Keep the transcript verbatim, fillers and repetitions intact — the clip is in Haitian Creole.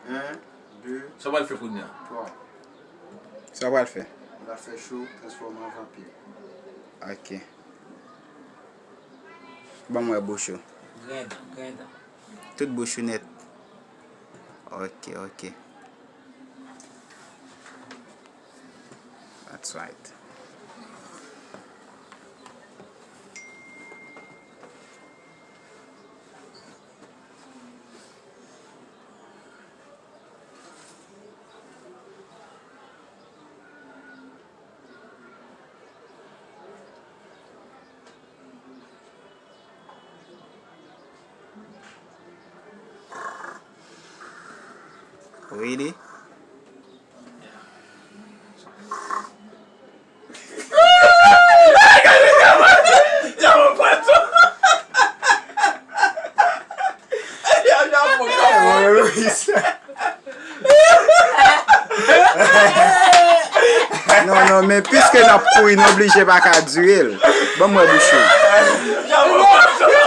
Un, deux, trois. Sa w pral fè kounye a? Sa w pral fè? Ou la fè cho, transfòme an vanpi. Ok. Ban m wè bouch ou. Grenn, grenn. Tout bouch ou nèt. Ok, ok. That's right. Really? Non, non, men piske n ap kouri, nou oblije pa ka dire l. Ban m wè bouch ou.